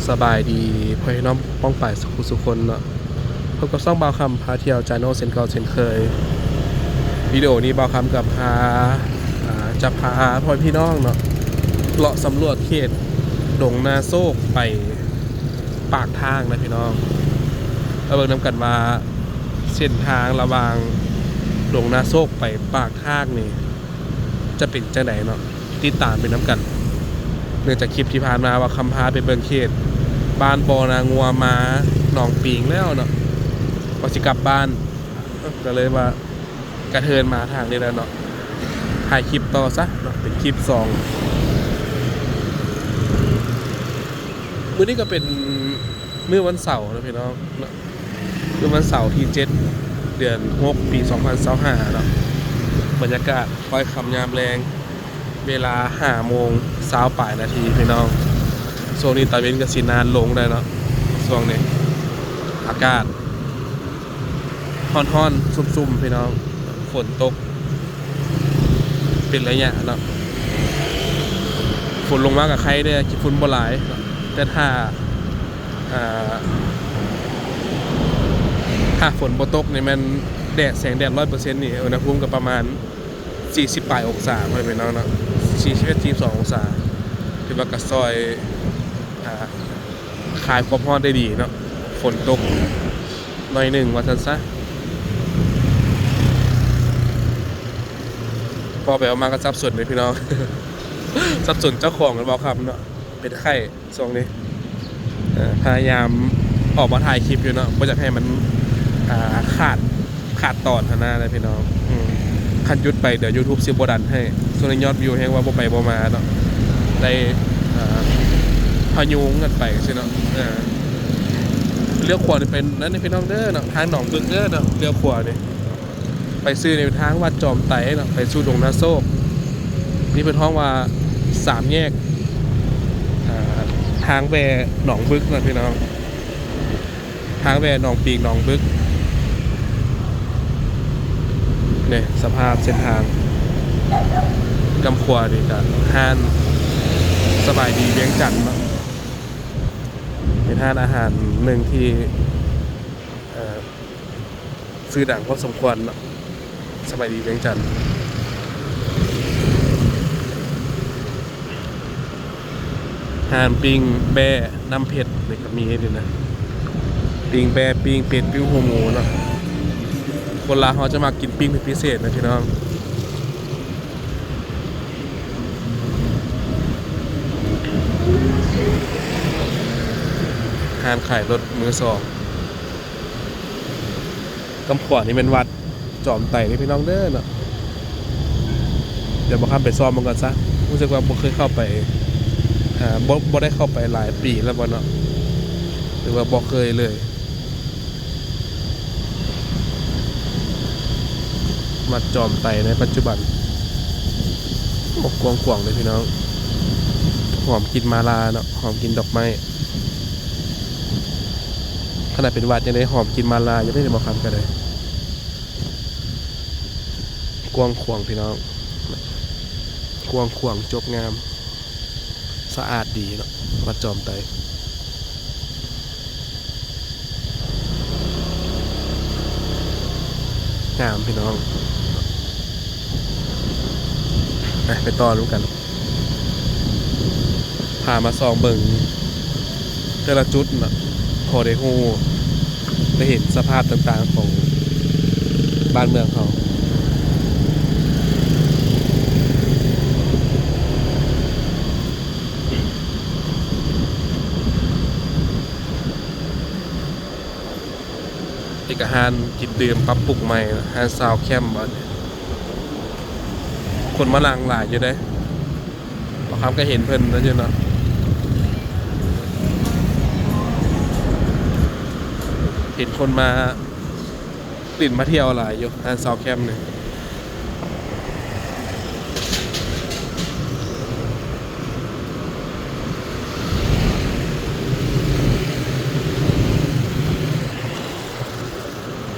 ສະບາຍດີພໍ່ແມ່ພີ່ນ້ອງປ້ອງປາຍສຸຂູສຸຄົນເນາະ, ພົບກັບຊ່ອງບ່າວຄຳພາທ່ຽວ Channel ເຊັ່ນເກົ່າເຊັ່ນເຄີຍ. ວິດີໂອນີ້ບ່າວຄຳກໍພາ ອ່າ ຈະພາພໍ່ແມ່ພີ່ນ້ອງເນາະ ເລາະສຳຫຼວດເຂດດົງນາໂຊກໄປປາກທາງນະພີ່ນ້ອງ. ມາເບິ່ງນຳກັນວ່າເສັ້ນທາງລະຫວ່າງດົງນາໂຊກໄປປາກທາງນີ້ ຈະເປັນຈັ່ງໃດເນາະ, ຕິດຕາມໄປນຳກັນ. ເນື່ອງຈາກຄລິບທີ່ຜ່ານມາວ່າຄຳພາໄປເບິ່ງເຂດບ້ານບໍ່ນາງົວມາໜອງປິງແລ້ວເນາະ, ວ່າຊິກັບບ້ານ ກໍເລີຍວ່າກະເທີນມາທາງນີ້ແລ້ວເນາະ, ຖ່າຍຄລິບຕໍ່ຊະເນາະ ເປັນຄລິບສອງ. ມື້ນີ້ກໍເປັນມື້ວັນເສົາເນາະພີ່ນ້ອງເນາະ, ຄືວັນເສົາທີເຈັດ ເດືອນຫົກ ປີສອງພັນຊາວຫ້າເນາະ. ບັນຍາກາດຄ້ອຍຄ່ຳຍາມແລງ ເວລາຫ້າໂມງຊາວປາຍນາທີພີ່ນ້ອງ. ຊ່ວງນີ້ຕາເວັນກໍຊິນານລົງແລ້ວເນາະ, ຊ່ວງນີ້ອາກາດຮ້ອນໆ ຊຸ່ມໆ ພີ່ນ້ອງ, ຝົນຕົກ ເປັນໄລຍະເນາະ. ຝົນລົງມາກໍໄຄແດ່ ຂີ້ຝຸ່ນບໍ່ຫຼາຍເນາະ, ແຕ່ຖ້າ ອ່າ ຖ້າຝົນບໍ່ຕົກນີ້ແມ່ນແດດ ແສງແດດຮ້ອຍເປີເຊັນນີ້ ອຸນຫະພູມກໍປະມານສີ່ສິບປາຍອົງສາ ພໍ່ແມ່ພີ່ນ້ອງເນາະ, ສີ່ສິບເອັດ ສີ່ສິບສອງອົງສາ. ຖືວ່າກໍຊ່ອຍ ອ່າ ຄາຍຄວາມຮ້ອນໄດ້ດີເນາະ, ຝົນຕົກໜ້ອຍໜຶ່ງວ່າຊັ້ນຊະ. ເວົ້າໄປເວົ້າມາກໍສັບສົນເດ້ພີ່ນ້ອງ, ສັບສົນເຈົ້າຂອງກັນບໍ່ຄຳເນາະ, ເປັນໄຂ້ຊ່ວງນີ້. ເອີ ພະຍາຍາມອອກມາຖ່າຍຄລິບຢູ່ເນາະ, ບໍ່ຢາກໃຫ້ມັນ ອ່າ ຂາດ ຂາດຕອນຫັ້ນນະພີ່ນ້ອງ. ອືມ ຄັນຢຸດໄປດຽວ YouTube ຊິບໍ່ດັນໃຫ້, ຊ່ວງນີ້ຍອດວິວແຮງວ່າບໍ່ໄປບໍ່ມາເນາະ, ໄດ້ ອ່າ ພະຍຸງກັນໄປຊີ້ເນາະ. ເອີ ລ້ຽວຂວານີ້ໄປນັ້ນເດ້ພີ່ນ້ອງເດີເນາະ, ທາງໜອງບຶກເດີເນາະ, ລ້ຽວຂວານີ້ໄປຊື່ໃນທາງວັດຈອມໄຕເນາະ, ໄປສູ່ດົງນາໂຊກ. ນີ້ເພິ່ນຮ້ອງວ່າສາມແຍກ ອ່າ ທາງແວ່ໜອງບຶກເນາະພີ່ນ້ອງ. ທາງແວ່ໜອງປີງ ໜອງບຶກ. ນີ້ສະພາບເສັ້ນທາງ. ກຳຂວານີ້ກະຮ້ານສະບາຍດີວຽງຈັນເນາະ, ເປັນຮ້ານອາຫານໜຶ່ງທີ່ ເອີ ຊື່ດັງພໍສົມຄວນເນາະ. ສະບາຍດີວຽງຈັນ. ຮ້ານປີ້ງແບ້ນ້ຳເພັດນີ້ກໍມີເດ້ນະ, ປີ້ງແບ້ ປີ້ງເປັດ ປີ້ງຫົວໝູເນາະ. ຄົນລາວເຮົາຈະມັກກິນປີ້ງເປັນພິເສດນະພີ່ນ້ອງ. ຮ້ານຂາຍລົດມືສອງ. ກຳຂວານີ້ແມ່ນວັດຈອມໄຕເດ້ພີ່ນ້ອງເດີເນາະ. ດຽວບ່າວຄຳໄປຊອມເບິ່ງກ່ອນຊະ, ຮູ້ສຶກວ່າບໍ່ເຄີຍເຂົ້າໄປ ອ່າ ບໍ່ ບໍ່ໄດ້ເຂົ້າໄປຫຼາຍປີແລ້ວບໍ່ເນາະ, ຫຼືວ່າບໍ່ເຄີຍເລີຍ. ວັດຈອມໄຕໃນປັດຈຸບັນ. ໂອ້ ກວ້າງຂວາງເດ້ພີ່ນ້ອງ, ຫອມກິ່ນມາລາເນາະ, ຫອມກິ່ນດອກໄມ້. ຂະໜາດເປັນວັດຍັງໄດ້ຫອມກິ່ນມາລາຢູ່ເດ້ ບໍ່ຄຳກໍໄດ້. ກວ້າງຂວາງພີ່ນ້ອງ, ກວ້າງຂວາງ ຈົບງາມ ສະອາດດີເນາະ ວັດຈອມໄຕ. ງາມພີ່ນ້ອງ, ໄປ ໄປຕໍ່ນຳກັນ. ພາມາສ່ອງເບິ່ງແຕ່ລະຈຸດເນາະ, ພໍໄດ້ຮູ້ໄດ້ເຫັນສະພາບຕ່າງໆຂອງບ້ານເມືອງເຮົາ. ນີ້ກະຮ້ານກິນດື່ມປັບປຸງໃໝ່, ຮ້ານຊາວແຄມ. ຄົນມານັ່ງຫຼາຍຢູ່ເດ້, ບ່າວຄຳກໍເຫັນເພິ່ນນັ້ນຢູ່ເນາະ, ເຫັນຄົນມາຫຼິ້ນມາທ່ຽວຫຼາຍຢູ່ ຮ້ານຊາວແຄມນີ້.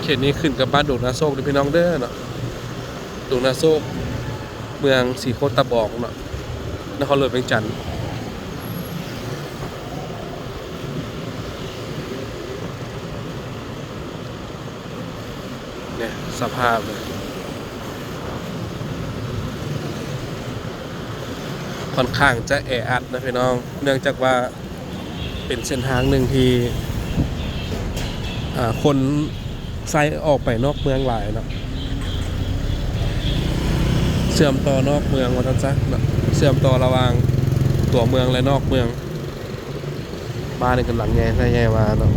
ເຂດນີ້ຂຶ້ນກັບບ້ານດົງນາໂຊກເດີພີ່ນ້ອງເດີເນາະ, ດົງນາໂຊກ ເມືອງສີໂຄດຕະບອງເນາະ, ນະຄອນຫຼວງວຽງຈັນ. ສະພາບ ຂ້ອນຂ້າງຈະແອອັດນະພີ່ນ້ອງ ເນື່ອງຈາກວ່າເປັນເສັ້ນທາງໜຶ່ງທີ່ ອາ ຄົນໃຊ້ອອກໄປນອກເມືອງຫຼາຍເນາະ ເຊື່ອມຕໍ່ນອກເມືອງວ່າຊັ້ນຊະເນາະ ເຊື່ອມຕໍ່ລະຫວ່າງຕົວເມືອງ ແລະ ນອກເມືອງ. ບ້ານນີ້ກຳລັງໃຫຍ່ ໃຫຍ່ວ່າເນາະ.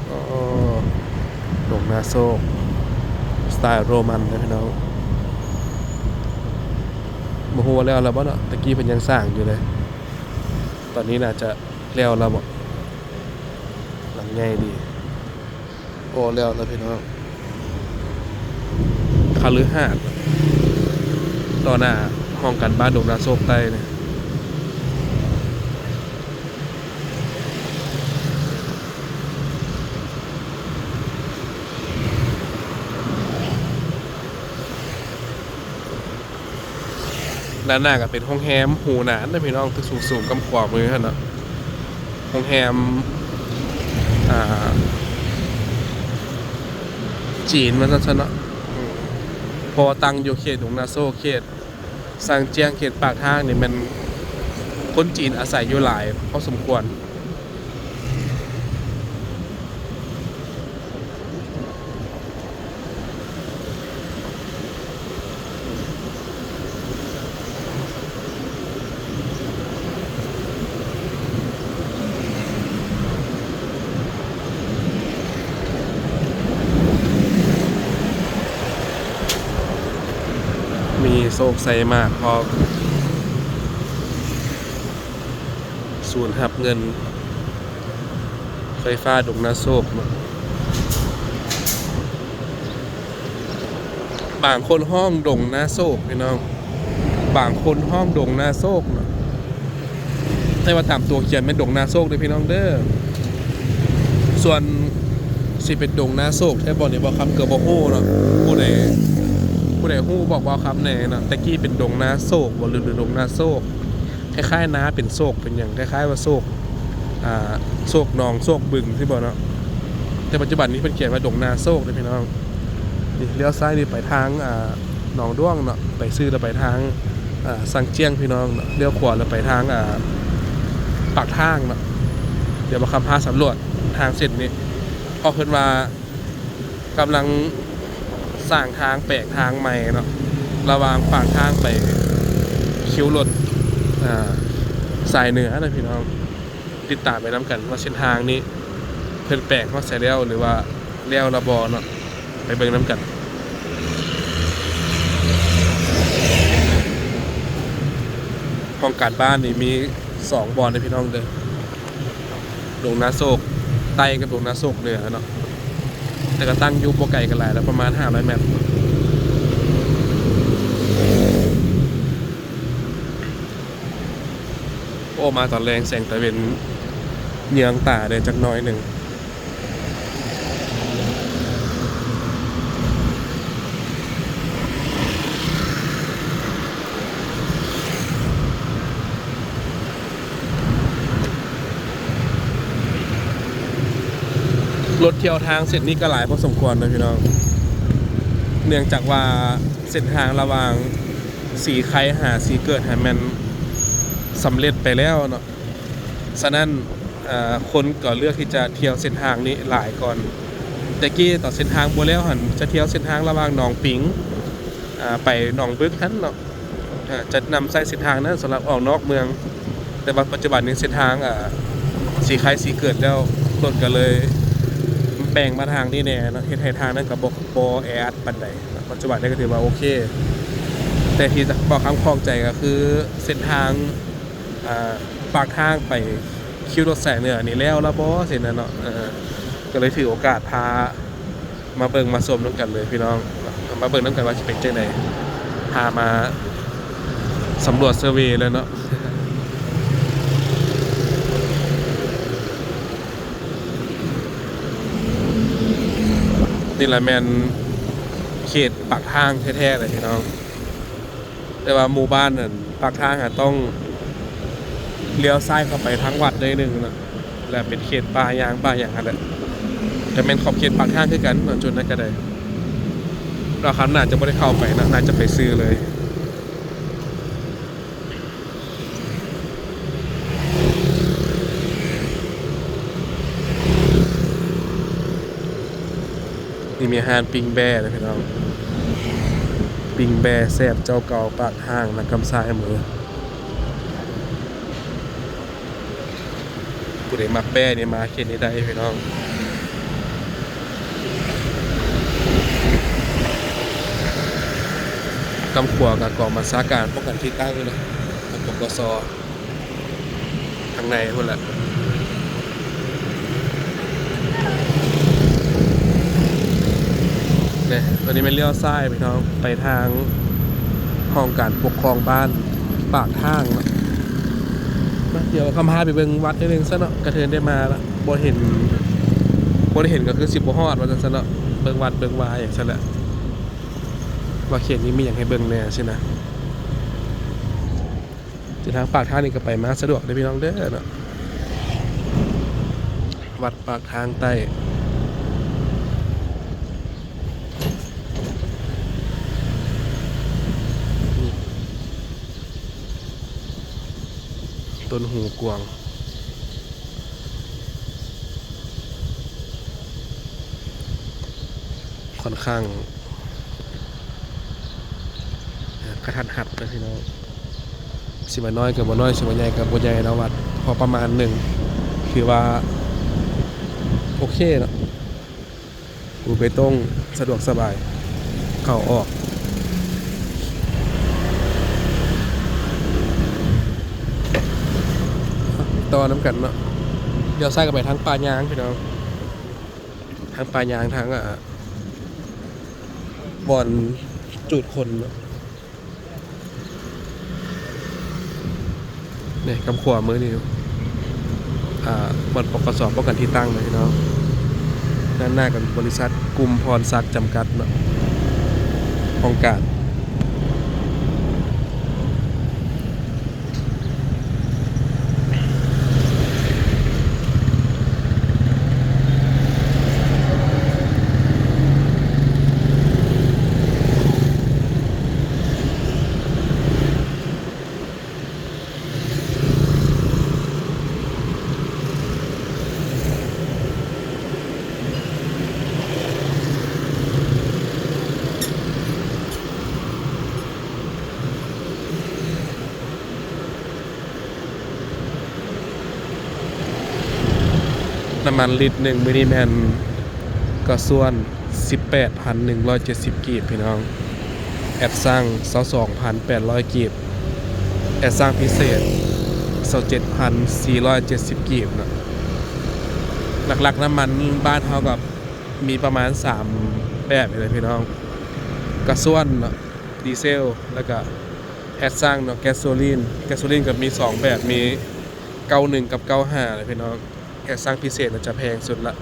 ໂອ້ ດົງນາໂຊກ ສະໄຕໂຣມັນເດ້ພີ່ນ້ອງ. ບໍ່ຮູ້ວ່າແລ້ວແລ້ວບໍ່ເນາະ ແຕ່ກີ້ເພິ່ນຍັງສ້າງຢູ່ເດ້. ຕອນນີ້ໜ້າຈະແລ້ວແລ້ວບໍ່ ຫຼັງໃຫຍ່ດີ. ໂອ້ ແລ້ວແລ້ວພີ່ນ້ອງ ຄະລືຫາດ ຕໍ່ໜ້າຫ້ອງການບ້ານດົງນາໂຊກໃຕ້ນີ້. ດ້ານໜ້າກໍເປັນໂຮງແຮມຫູໜານເດ້ພີ່ນ້ອງ ຕຶກສູງໆ ກຳຂວາມືຫັ້ນເນາະ ໂຮງແຮມ ອ່າ ຈີນວ່າຊັ້ນຊະເນາະ ເພາະວ່າຕັ້ງຢູ່ເຂດດົງນາໂຊກ ເຂດຊາງຈຽງ ເຂດປາກທາງນີ້ແມ່ນຄົນຈີນອາໄສຢູ່ຫຼາຍພໍສົມຄວນ. ມີໂຊກໃສ່ໝາກພ້ອມ ສູນຮັບເງິນໄຟຟ້າດົງນາໂຊກເນາະ. ບາງຄົນຮ້ອງດົງນາໂຊກພີ່ນ້ອງ ບາງຄົນຮ້ອງດົງນາໂຊກເນາະ ແຕ່ວ່າຕາມຕົວຂຽນແມ່ນດົງນາໂຊກເດີ້ພີ່ນ້ອງເດີ້. ສ່ວນຊິເປັນດົງນາໂຊກແທ້ບໍ່ນີ້ ບ່າວຄຳກໍບໍ່ຮູ້ເນາະ. ຜູ້ໃດ ຜູ້ໃດຮູ້ບອກບ່າວຄຳແດ່ເນາະ ແຕ່ກີ້ເປັນດົງນາໂຊກບໍ່ ຫຼື ຫຼື ດົງນາໂຊກ? ຄ້າຍໆນາເປັນໂຊກເປັນຫຍັງ ຄ້າຍໆວ່າໂຊກ ອ່າ ໂຊກໜອງໂຊກບຶງຊີ້ບໍ່ເນາະ. ແຕ່ປັດຈຸບັນນີ້ເພິ່ນຂຽນວ່າດົງນາໂຊກເດ້ພີ່ນ້ອງ. ນີ້ລ້ຽວຊ້າຍນີ້ໄປທາງ ອ່າ ໜອງດ້ວງເນາະ ໄປຊື່ແລ້ວໄປທາງ ອ່າ ຊາງຈຽງພີ່ນ້ອງເນາະ. ລ້ຽວຂວາແລ້ວໄປທາງ ອ່າ ປາກທາງເນາະ. ດຽວບ່າວຄຳພາສຳຫຼວດທາງເສັ້ນນີ້ ເພາະເພິ່ນວ່າ ກຳລັງສ້າງທາງແປງທາງໃໝ່ເນາະ ລະຫວ່າງປາກທາງໄປຄິວລົດ ອ່າ ສາຍເໜືອນະພີ່ນ້ອງ. ຕິດຕາມໄປນຳກັນວ່າເສັ້ນທາງນີ້ເພິ່ນແປງຮອດໃສແລ້ວ ຫຼືວ່າແລ້ວລະບໍ່ເນາະ ໄປເບິ່ງນຳກັນ. ຫ້ອງການບ້ານນີ້ມີສອງບ່ອນເດີ້ພີ່ນ້ອງເດີ້. ດົງນາໂຊກໃຕ້ກັບດົງນາໂຊກເໜືອເນາະ ແຕ່ກໍຕັ້ງຢູ່ບໍ່ໄກກັນຫຼາຍດອກ ປະມານຫ້າຮ້ອຍແມັດ. ໂອ້ ມາຕອນແລງແສງຕາເວັນເຍືອງຕາແດ່ຈັກໜ້ອຍໜຶ່ງ. ລົດທ່ຽວທາງເສັ້ນນີ້ກໍຫຼາຍພໍສົມຄວນເນາະພີ່ນ້ອງ ເນື່ອງຈາກວ່າເສັ້ນທາງລະຫວ່າງສີໄຄຫາສີເກີດຫັ້ນແມ່ນສຳເລັດໄປແລ້ວເນາະ. ສະນັ້ນ ເອີ ຄົນກໍເລືອກທີ່ຈະທ່ຽວເສັ້ນທາງນີ້ຫຼາຍກ່ອນ. ແຕ່ກີ້ຕອນເສັ້ນທາງບໍ່ແລ້ວຫັ້ນ ຈະທ່ຽວເສັ້ນທາງລະຫວ່າງໜອງປິງ ອາ ໄປໜອງບຶກຫັ້ນເນາະ ອາ ຈະນຳໃຊ້ເສັ້ນທາງນັ້ນສຳລັບອອກນອກເມືອງ. ແຕ່ວ່າປັດຈຸບັນນີ້ເສັ້ນທາງ ອາ ສີໄຄສີເກີດແລ້ວ ເພິ່ນກໍເລີຍແບ່ງມາທາງນີ້ແດ່ເນາະ ເຮັດໃຫ້ທາງນັ້ນກໍບໍ່ ບໍ່ແອອັດປານໃດເນາະ. ປັດຈຸບັນນີ້ກໍຖືວ່າໂອເຄ ແຕ່ທີ່ບ່າວຄຳຂ້ອງໃຈກໍຄືເສັ້ນທາງ ອ່າ ປາກທາງໄປຄິວລົດສາຍເໜືອນີ້ແລ້ວລະບໍ່ ເສັ້ນນັ້ນເນາະ. ເອີ ກໍເລີຍຖືໂອກາດພາມາເບິ່ງມາຊົມນຳກັນເລີຍພີ່ນ້ອງ ມາເບິ່ງນຳກັນວ່າຊິເປັນຈັ່ງໃດ ພາມາສຳຫຼວດເຊີເວແລ້ວເນາະ. ນີ້ລະແມ່ນເຂດປາກທາງແທ້ໆເລີຍພີ່ນ້ອງ. ແຕ່ວ່າໝູ່ບ້ານນັ້ນປາກທາງຫັ້ນຕ້ອງລ້ຽວຊ້າຍເຂົ້າໄປທາງວັດໜ້ອຍໜຶ່ງເນາະ ແລະເປັນເຂດປ່າຢາງປ່າຫຍັງຫັ້ນແຫຼະ. ກໍແມ່ນຂອບເຂດປາກທາງຄືກັນເນາະ ຈຸດນັ້ນກໍໄດ້. ລາວຄັນໜ້າຈະບໍ່ໄດ້ເຂົ້າໄປນະ ໜ້າຈະໄປຊື້ເລີຍ. ນີ້ມີຮ້ານປີ້ງແບ້ເດີພີ່ນ້ອງ, ປີ້ງແບ້ແຊບເຈົ້າເກົ່າປາກທາງນະ ກຳຊ້າຍມື. ຜູ້ໃດມັກແບ້ນີ້ມາເຂດນີ້ໄດ້ພີ່ນ້ອງ. ກຳຂວາກໍກອງບັນຊາການປ້ອງກັນທີ່ຕັ້ງຢູ່ນະ ປກສ ທາງໃນພຸ້ນແຫຼະ. ນີ້ ຕົວນີ້ແມ່ນລ້ຽວຊ້າຍພີ່ນ້ອງ ໄປທາງຫ້ອງການປົກຄອງບ້ານປາກທາງເນາະ. ດຽວຄຳພາໄປເບິ່ງວັດໜ້ອຍໜຶ່ງຊະເນາະ, ກະເທີນໄດ້ມາລະ ບໍ່ເຫັນ ບໍ່ໄດ້ເຫັນກໍຄືຊິບໍ່ຮອດວ່າຊັ້ນຊະເນາະ, ເບິ່ງວັດເບິ່ງວາຫຍັງຊັ້ນແຫຼະ ວ່າເຂດນີ້ມີຫຍັງໃຫ້ເບິ່ງແດ່ຊີ້ນະ. ເສັ້ນທາງປາກທາງນີ້ກໍໄປມາສະດວກເດີພີ່ນ້ອງເດີເນາະ, ວັດປາກທາງໃຕ້. ຕົ້ນຫູກວາງ ຂ້ອນຂ້າງ ເອີ ກະທັນຫັດເດີພີ່ນ້ອງ. ຊິວ່ານ້ອຍກໍບໍ່ນ້ອຍ ຊິວ່າໃຫຍ່ກໍບໍ່ໃຫຍ່ເນາະ ວັດພໍປະມານໜຶ່ງ ຖືວ່າໂອເຄເນາະ, ປູເບຕົງສະດວກສະບາຍ ເຂົ້າອອກ. ຕໍ່ນຳກັນເນາະ, ລ້ຽວຊ້າຍກໍໄປທາງປ່າຍາງພີ່ນ້ອງ, ທາງປ່າຍາງ ທາງ ອ່າ ບ່ອນຈູດຄົນເນາະ. ນີ້ ກຳຂວາມືນີ້ ອ່າ ບ່ອນ ປກສ ປ້ອງກັນທີ່ຕັ້ງນະພີ່ນ້ອງ. ດ້ານໜ້າກໍມີບໍລິສັດກຸ່ມພອນສັກຈຳກັດເນາະ ຫ້ອງການ. ນ້ຳມັນລິດໜຶ່ງມື້ນີ້ແມ່ນກະຊວນສິບແປດພັນໜຶ່ງຮ້ອຍເຈັດສິບກີບພີ່ນ້ອງ, ແອັດຊັງຊາວສອງພັນແປດຮ້ອຍກີບ, ແອັດຊັງພິເສດຊາວເຈັດພັນສີ່ຮ້ອຍເຈັດສິບກີບເນາະ. ຫຼັກໆນ້ຳມັນບ້ານເຮົາກໍມີປະມານສາມແບບນີ້ແຫຼະພີ່ນ້ອງ, ກະຊວນເນາະ ດີເຊວ ແລ້ວກະແອັດຊັງເນາະ ແກັສໂຊລີນ. ແກັສໂຊລີນກໍມີສອງແບບ ມີເກົ້າໜຶ່ງກັບເກົ້າຫ້າແຫຼະພີ່ນ້ອງ. ແອັດຊັງພິເສດໜ້າຈະແພງສຸດລະ.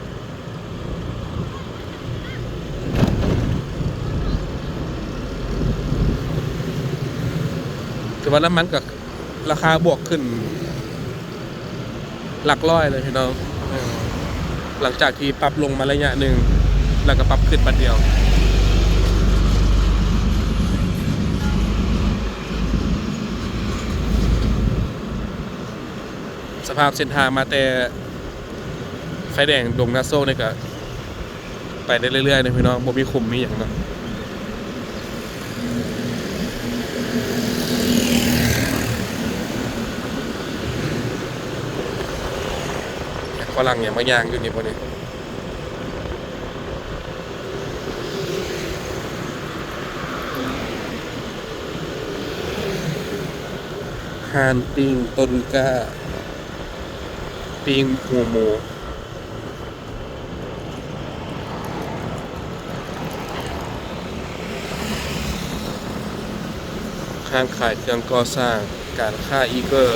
ຖືວ່ານ້ຳມັນກໍລາຄາບວກຂຶ້ນຫຼັກຮ້ອຍເລີຍພີ່ນ້ອງ, ເອີ ຫຼັງຈາກທີ່ປັບລົງມາໄລຍະໜຶ່ງ ແລ້ວກໍປັບຂຶ້ນບາດດຽວ. ສະພາບເສັ້ນທາງມາແຕ່ໄຟແດງດົງນາໂຊກນີ້ກະໄປໄດ້ເລື້ອຍໆເນາະພີ່ນ້ອງ, ບໍ່ມີຂຸມມີຫຍັງເນາະ. ຝຣັ່ງຫຍັງມາຍ່າງຢູ່ນີ້ບໍ່ນີ້? ຮ້ານປີ້ງຕົ້ນກ້າ ປີ້ງຫູໝູ, ຮ້ານຂາຍເຄື່ອງກໍ່ສ້າງ. ການຄ້າອີເກີ.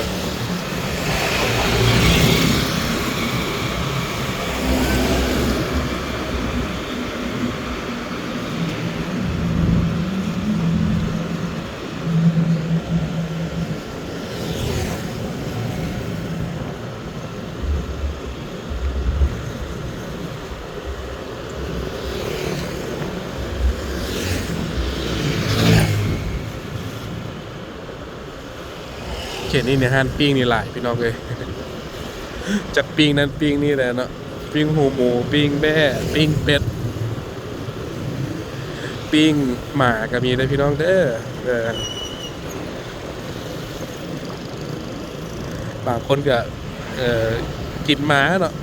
ອັນນີ້ໃນຮ້ານປີ້ງນີ້ຫຼາຍພີ່ນ້ອງເອີຍ ຈັກປີ້ງນັ້ນປີ້ງນີ້ແຫຼະເນາະ ປີ້ງຫູໝູ ປີ້ງແບ້ ປີ້ງເປັດ ປີ້ງໝາກໍມີເດີພີ່ນ້ອງເດີ. ເອີ ບາງຄົນກໍ ເອີ ກິນໝາເນາະ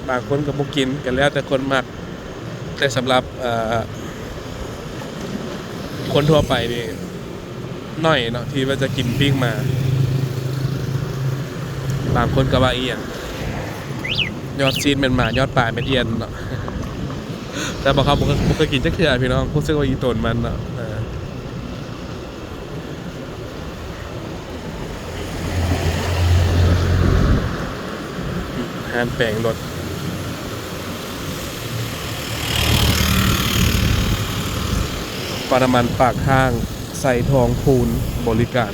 ບາງຄົນກໍບໍ່ກິນ ກໍແລ້ວແຕ່ຄົນມັກ. ແຕ່ສຳລັບ ເອີ ຄົນທົ່ວໄປນີ້ໜ້ອຍເນາະ ທີ່ວ່າຈະກິນປີ້ງໝາ. ບາງຄົນກໍວ່າອີ່ຫຍັງ ຍອດຊີ້ນແມ່ນໝາ ຍອດປາຍແມ່ນອ່ຽນເນາະ. ແຕ່ບໍ່ ເຮົາບໍ່ເຄີຍ ບໍ່ເຄີຍກິນຈັກເທື່ອພີ່ນ້ອງ ຮູ້ສຶກວ່າອີ່ຕົນມັນເນາະ. ເອີ ຮ້ານແປງລົດ ປ້ຳນ້ຳມັນປາກທາງ ໄຊທອງພູນ ບໍລິການ.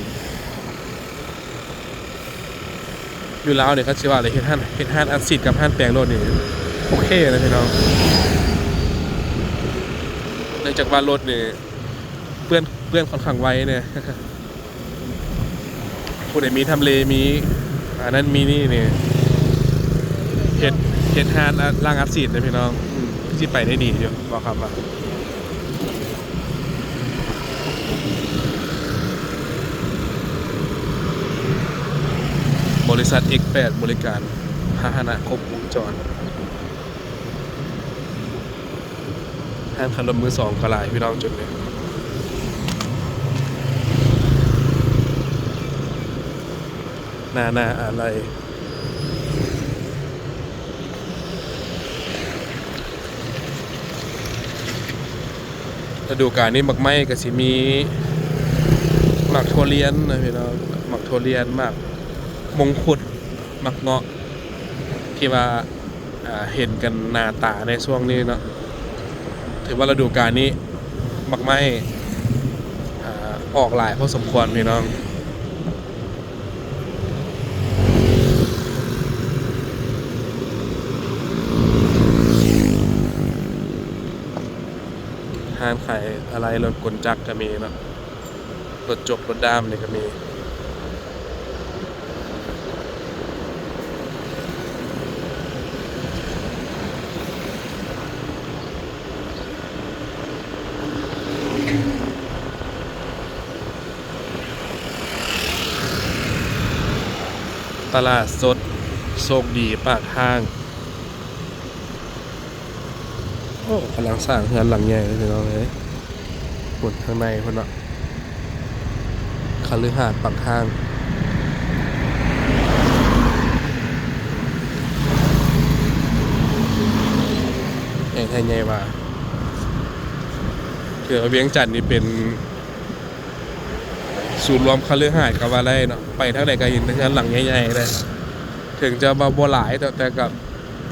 ຢູ່ລາວນີ້ ຄັນຊິວ່າເລີຍ ເຮັດຮ້ານ ເຮັດຮ້ານອັດສີດກັບຮ້ານແປງລົດນີ້ ໂອເຄນະພີ່ນ້ອງ. ເນື່ອງຈາກວ່າລົດນີ້ເປື້ອນ ເປື້ອນຂ້ອນຂ້າງໄວແດ່. ຜູ້ໃດມີທຳເລ ມີອັນນັ້ນມີນີ້ນີ້ ເຮັດ ເຮັດຮ້ານ ອາ ລ້າງອັດສີດເດີພີ່ນ້ອງ. ອືມ ຄືຊິໄປໄດ້ດີຢູ່ ເວົ້າຄຳວ່າ ບໍລິສັດ ເອັກແປດ ບໍລິການພາຫະນະຄົບວົງຈອນ. ຮ້ານຂາຍລົດມືສອງກໍຫຼາຍພີ່ນ້ອງ ຈຸດນີ້ ນານາອາໄລ. ລະດູການນີ້ໝາກໄມ້ກໍຊິມີໝາກຖົ່ວລຽນນະພີ່ນ້ອງ ໝາກຖົ່ວລຽນ ໝາກມົງຄຸດ ໝາກເງາະ ທີ່ວ່າ ອ່າ ເຫັນກັນໜ້າຕາໃນຊ່ວງນີ້ເນາະ. ຖືວ່າລະດູການນີ້ໝາກໄມ້ ອ່າ ອອກຫຼາຍພໍສົມຄວນພີ່ນ້ອງ. ຮ້ານຂາຍອາໄຫຼ່ລົດກົນຈັກກໍມີເນາະ. ລົດຈົກລົດດ້າມນີ້ກໍມີ. ຕະຫຼາດສົດໂຊກດີປາກທາງ. ໂອ້ ກຳລັງສ້າງເຮືອນຫຼັງໃຫຍ່ເລີຍພີ່ນ້ອງເອີຍ ພຸ້ນທາງໃນພຸ້ນເນາະ ຄະລືຫາດປາກທາງ ໃຫຍ່ແທ້ໃຫຍ່ວ່າ ຖືວ່າວຽງຈັນນີ້ເປັນສູນລວມຄະລືຫາດກໍວ່າໄດ້ເນາະ ໄປທາງໃດກໍເຫັນແຕ່ເຮືອນຫຼັງໃຫຍ່ໆເລີຍ ເຖິງຈະວ່າບໍ່ຫຼາຍ ແຕ່ ແຕ່ກໍ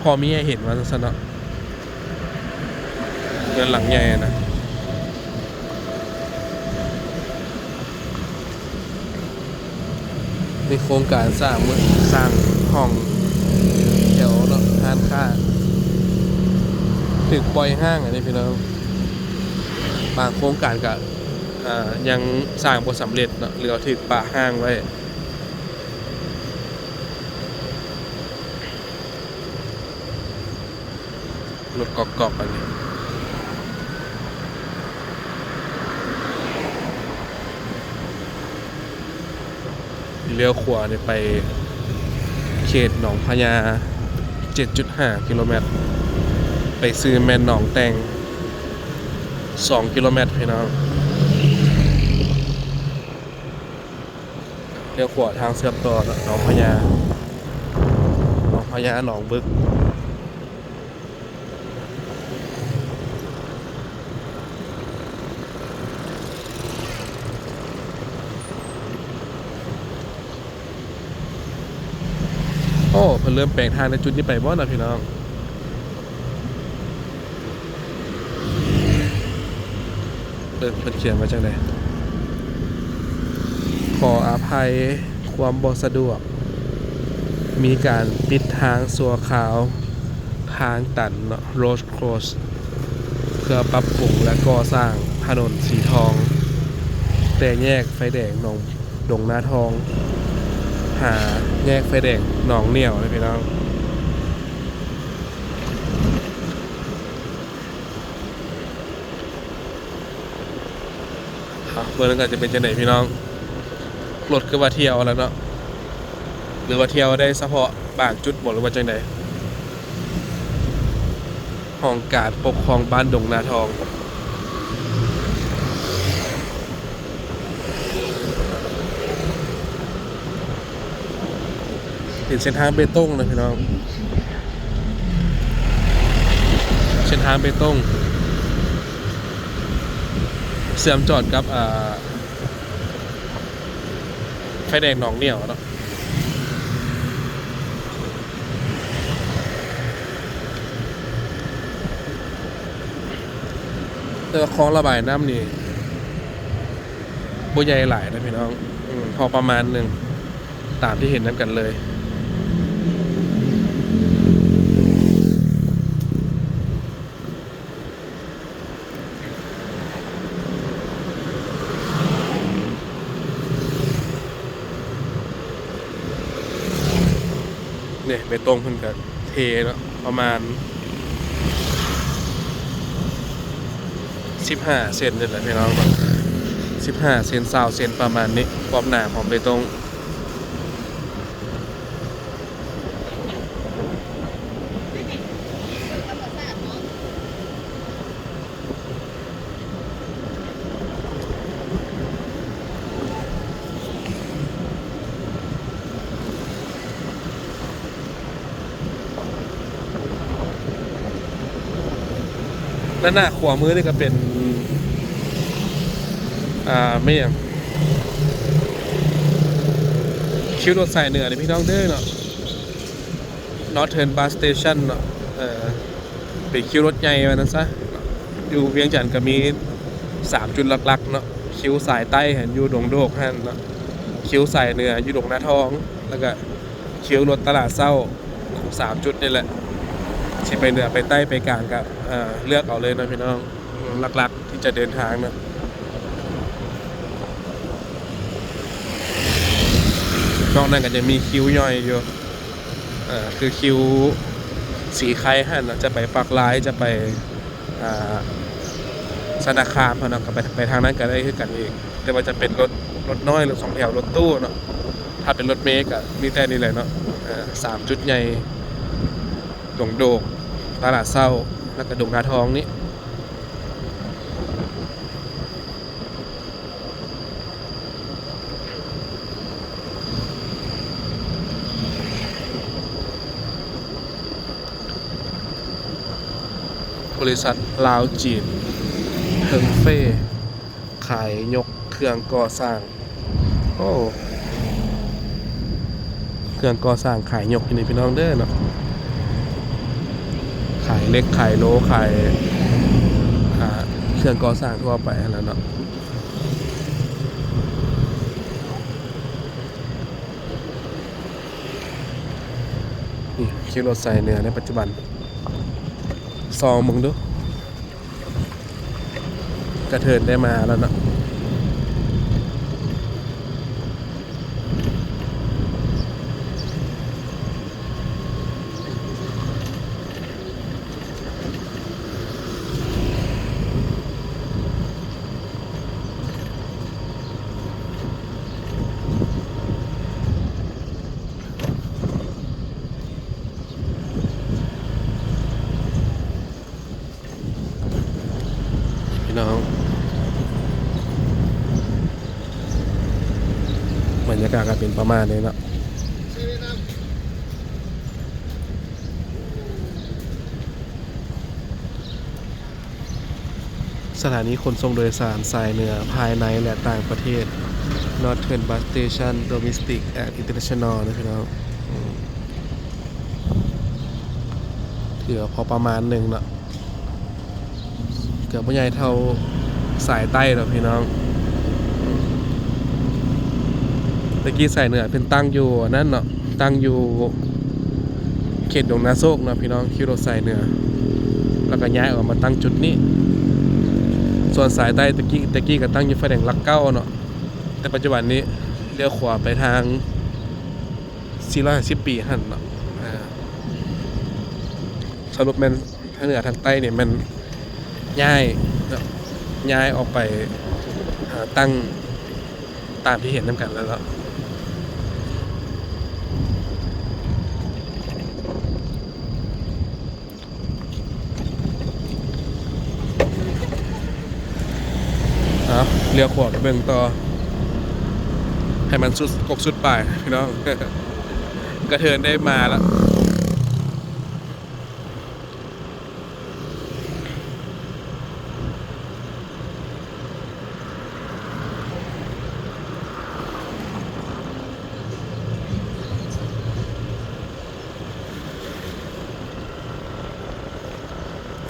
ພໍມີໃຫ້ເຫັນວ່າຊັ້ນເນາະ ເຮືອນຫຼັງໃຫຍ່ນະ ມີໂຄງການສ້າງ ສ້າງຫ້ອງແຖວເນາະ ຮ້ານຄ້າ ຖືກປ່ອຍຮ້າງອັນນີ້ພີ່ນ້ອງ ບາງໂຄງການກະ ອ່າ ຍັງສ້າງບໍ່ສຳເລັດເນາະ ຫຼືວ່າຖືກປະຮ້າງໄວ້. ລົດກອກໆ ອັນນີ້ ລ້ຽວຂວານີ້ໄປເຂດໜອງພະຍາ ເຈັດຈຸດຫ້າກິໂລແມັດ ໄປຊື່ແມ່ນໜອງແຕ່ງ ສອງກິໂລແມັດ ພີ່ນ້ອງ. ລ້ຽວຂວາທາງເຊື່ອມຕໍ່ເນາະ ໜອງພະຍາ ໜອງພະຍາ ໜອງບຶກ. ໂອ້ ເພິ່ນເລີ່ມແປງທາງໃນຈຸດນີ້ໄປບໍ່ນະພີ່ນ້ອງ? ເບິ່ງເພິ່ນຂຽນວ່າຈັ່ງໃດ? ຂໍອະໄພຄວາມບໍ່ສະດວກ, ມີການປິດທາງຊົ່ວຄາວ, ທາງຕັນເນາະ Road Closed ເພື່ອປັບປຸງ ແລະ ກໍ່ສ້າງຖະໜົນສີທອງ ແຕ່ແຍກໄຟແດງໜອງ ດົງນາທອງ ຫາແຍກໄຟແດງໜອງໜ້ຽວເດີພີ່ນ້ອງ. ເບິ່ງນຳກັນຈະເປັນຈັ່ງໃດພີ່ນ້ອງ. ລົດຄືວ່າທ່ຽວແລ້ວເນາະ ຫຼືວ່າທ່ຽວໄດ້ສະເພາະບາງຈຸດບໍ ຫຼືວ່າຈັ່ງໃດ? ຫ້ອງການປົກຄອງບ້ານດົງນາທອງ. ເປັນເສັ້ນທາງເບຕົງນະພີ່ນ້ອງ, ເສັ້ນທາງເບຕົງເຊື່ອມຈອດກັບ ອ່າ ໄຟແດງໜອງໜ້ຽວເນາະ. ແຕ່ວ່າຄອງລະບາຍນ້ຳນີ້ບໍ່ໃຫຍ່ຫຼາຍນະພີ່ນ້ອງ, ອືມ ພໍປະມານໜຶ່ງ ຕາມທີ່ເຫັນນຳກັນເລີຍ. ນີ້ເບຕົງເພິ່ນກະເທເນາະ ປະມານສິບຫ້າເຊັນນີ້ແຫຼະພີ່ນ້ອງເນາະ, ສິບຫ້າເຊັນ ຊາວເຊັນປະມານນີ້ ຄວາມໜາຂອງເບຕົງ. ດ້ານໜ້າຂວາມືນີ້ກະເປັນ ອ່າ ແມ່ນຫຍັງ ຄິວລົດສາຍເໜືອເດີພີ່ນ້ອງເດີເນາະ. Northern Bus Station ເນາະ, ເອີ ເປັນຄິວລົດໃຫຍ່ວ່າຊັ້ນຊະ. ຢູ່ວຽງຈັນກະມີສາມຈຸດຫຼັກໆເນາະ, ຄິວສາຍໃຕ້ຫັ້ນຢູ່ດົງໂດກຫັ້ນເນາະ, ຄິວສາຍເໜືອຢູ່ດົງນາທອງ ແລ້ວກະຄິວລົດຕະຫຼາດເຊົ້າ. ສາມຈຸດນີ້ແຫຼະ ຊິໄປເໜືອ ໄປໃຕ້ ໄປກາງກະ ເອີ ເລືອກເອົາເລີຍເນາະພີ່ນ້ອງ. ຫຼັກໆທີ່ຈະເດີນທາງເນາະ, ນອກນັ້ນກະຍັງມີຄິວຍ່ອຍຢູ່ ເອີ ຄືຄິວສີໄຄຫັ້ນນະ ຈະໄປປາກລາຍ ຈະໄປ ອ່າ ຊະນະຄາມຫັ້ນນະ ກະໄປ ໄປທາງນັ້ນກະໄດ້ຄືກັນອີກ. ແຕ່ວ່າຈະເປັນລົດ ລົດນ້ອຍ ລົດສອງແຖວ ລົດຕູ້ເນາະ, ຖ້າເປັນລົດເມກະມີແຕ່ນີ້ແຫຼະເນາະ ເອີ ສາມຈຸດໃຫຍ່ ດົງໂດກ ຕະຫຼາດເຊົ້າ ແລ້ວກະດົງນາທອງນີ້. ບໍລິສັດລາວຈີນ ເທິງເຟ ຂາຍຍົກເຄື່ອງກໍ່ສ້າງ. ໂອ້ ເຄື່ອງກໍ່ສ້າງຂາຍຍົກຢູ່ນີ້ພີ່ນ້ອງເດີເນາະ, ຂາຍເຫຼັກ ຂາຍໂລ ຂາຍ ອ່າ ເຄື່ອງກໍ່ສ້າງທົ່ວໄປຫັ້ນແຫຼະເນາະ. ນີ້ ຄິວລົດສາຍເໜືອໃນປັດຈຸບັນ ສ່ອງເບິ່ງດູ. ກະເທີນໄດ້ມາແລ້ວເນາະ. ພີ່ນ້ອງ ບັນຍາກາດກະເປັນປະມານນີ້ເນາະ. ສະຖານີຂົນສົ່ງໂດຍສານສາຍເໜືອພາຍໃນ ແລະ ຕ່າງປະເທດ Northern Bus Station Domestic and International ນະພີ່ນ້ອງ. ອືມ ຖືວ່າພໍປະມານໜຶ່ງເນາະ. ກະບໍ່ໃຫຍ່ເທົ່າສາຍໃຕ້ດອກພີ່ນ້ອງ. ແຕ່ກີ້ສາຍເໜືອເພິ່ນຕັ້ງຢູ່ອັນນັ້ນເນາະ, ຕັ້ງຢູ່ເຂດດົງນາໂຊກເນາະພີ່ນ້ອງ, ຄິວລົດສາຍເໜືອ ແລ້ວກະຍ້າຍອອກມາຕັ້ງຈຸດນີ້. ສ່ວນສາຍໃຕ້ແຕ່ກີ້ ແຕ່ກີ້ກະຕັ້ງຢູ່ໄຟແດງຫຼັກເກົ້າເນາະ, ແຕ່ປັດຈຸບັນນີ້ລ້ຽວຂວາໄປທາງ ສີ່ຮ້ອຍຫ້າສິບປີຫັ້ນເນາະ. ເອີ ສະຫຼຸບແມ່ນທາງເໜືອທາງໃຕ້ນີ້ແມ່ນຍ້າຍເນາະ ຍ້າຍອອກໄປ ເອີ ຕັ້ງຕາມທີ່ເຫັນນຳກັນແລ້ວເນາະ. ເອົາ ລ້ຽວຂວາໄປເບິ່ງຕໍ່ ໃຫ້ມັນສຸດກົກສຸດປາຍພີ່ນ້ອງ ກະເທີນໄດ້ມາລະ.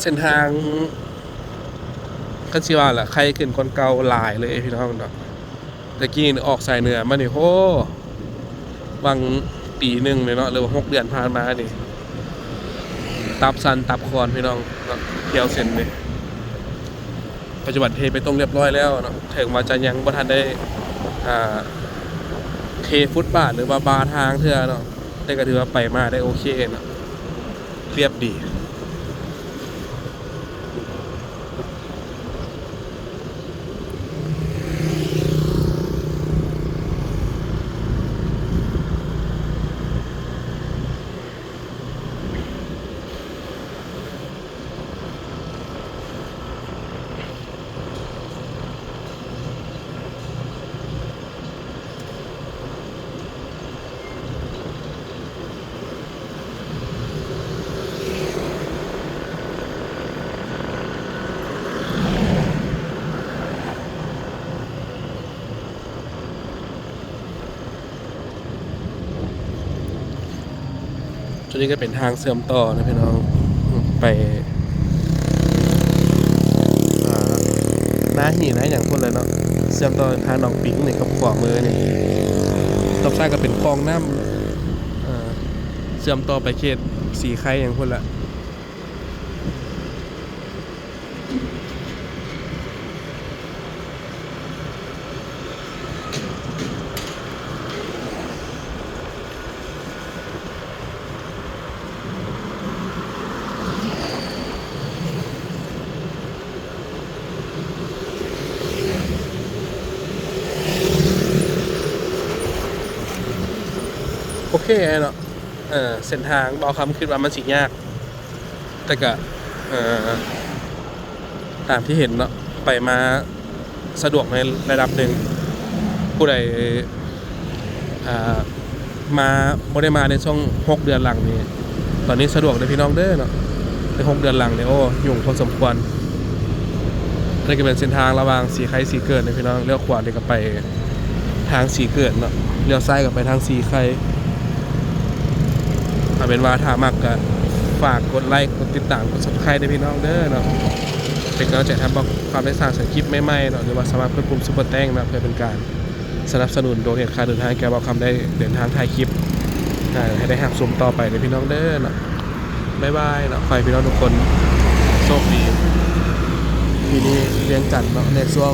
ເສັ້ນທາງ ຄັນຊິວ່າລະ ໄຄຂຶ້ນກວ່າເກົ່າຫຼາຍເລີຍພີ່ນ້ອງເນາະ. ແຕ່ກີ້ອອກສາຍເໜືອມານີ້ ໂຫ ຫວ່າງປີໜຶ່ງນີ້ເນາະ ຫຼືວ່າຫົກເດືອນຜ່ານມານີ້ ຕັບສັ່ນຕັບຄອນພີ່ນ້ອງເນາະ ແຖວເສັ້ນນີ້. ປັດຈຸບັນເທເບຕົງລຽບຮ້ອຍແລ້ວເນາະ ເຖິງວ່າຈະຍັງບໍ່ທັນໄດ້ ອ່າ ເທຟຸດບາດ ຫຼືວ່າບາທາງເທື່ອເນາະ ແຕ່ກໍຖືວ່າໄປມາໄດ້ໂອເຄເນາະ ລຽບດີ. ໂຕນີ້ກໍເປັນທາງເຊື່ອມຕໍ່ນະພີ່ນ້ອງ ໄປ ອ່າ ນາຫີນາຫຍັງພຸ້ນແຫຼະເນາະ ເຊື່ອມຕໍ່ທາງໜອງປິງນີ້ກັບຂວາມືນີ້ ທາງຊ້າຍກໍເປັນຄອງນ້ຳ ເອີ ເຊື່ອມຕໍ່ໄປເຂດສີໄຄຫຍັງພຸ້ນແຫຼະ. ໂອເຄເນາະ ເອີ ເສັ້ນທາງບ່າວຄຳຄິດວ່າມັນຊິຍາກ ແຕ່ກະ ເອີ ຕາມທີ່ເຫັນເນາະ ໄປມາສະດວກໃນລະດັບໜຶ່ງ. ຜູ້ໃດ ອ່າ ມາ ບໍ່ໄດ້ມາໃນຊ່ວງຫົກເດືອນຫຼັງນີ້ ຕອນນີ້ສະດວກເດີພີ່ນ້ອງເດີເນາະ. ໃນຫົກເດືອນຫຼັງນີ້ ໂອ້ ຫຍຸ້ງພໍສົມຄວນ. ອັນນີ້ກໍເປັນເສັ້ນທາງລະຫວ່າງສີໄຄ ສີເກີດເດີພີ່ນ້ອງ. ລ້ຽວຂວານີ້ກໍໄປ ທາງສີເກີດເນາະ ລ້ຽວຊ້າຍກໍໄປທາງສີໄຄ. ເອົາເປັນວ່າຖ້າມັກກໍຝາກກົດໄລ ກົດຕິດຕາມ ກົດ Subscribe ເດີພີ່ນ້ອງເດີເນາະ ເປັນກຳລັງໃຈໃຫ້ບ່າວຄຳໄດ້ສ້າງສະຄຣິບໃໝ່ໆເນາະ ຫຼືວ່າສາມາດກົດປຸ່ມ Super Thanks ເນາະ ເພື່ອເປັນການສະໜັບສະໜູນດວງເຮັດຄ່າເດີນທາງແກ່ບ່າວຄຳໄດ້ເດີນທາງຖ່າຍຄລິບ ໃຫ້ໄດ້ຮັບຊົມຕໍ່ໄປເດີພີ່ນ້ອງເດີເນາະ. ບາຍບາຍເນາະ ຂໍໃຫ້ພີ່ນ້ອງທຸກຄົນໂຊກດີ ທີ່ນີ້ວຽງຈັນເນາະ ໃນຊ່ວງ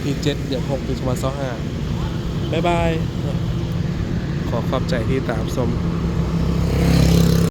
ທີເຈັດ ເດືອນຫົກ ປີສອງພັນຊາວຫ້າ. ບາຍບາຍ ຂໍຂອບໃຈທີ່ຕາມຊົມ.